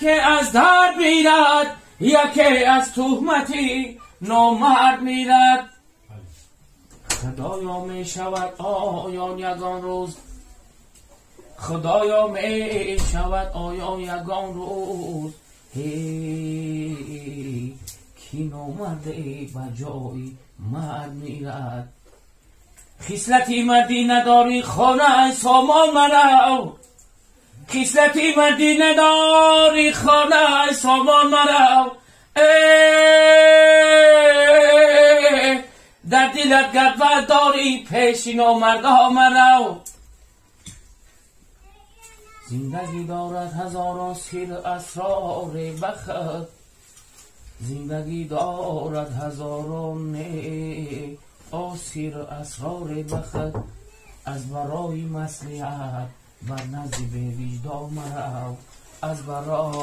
Яке аз дард мирад, яке аз туҳмати номард мирад. Худоё, мешавад оё ягон рӯз, Худоё, мешавад оё ягон рӯз, ки номарде ба ҷои мард мирад. Хислати мардӣ надорӣ, хонаи сомон марав. Хислати мардӣ надорӣ, хонаи сомон марав. Дар дилат гардвар дорӣ, пеши номардо марав. Зиндагӣ дорад ҳазорон сиру асрори бахт, зиндагӣ дорад ҳазорон сиру асрори бахт. Аз барои маслиҳат бар назди бевиҷдон марав. Аз барои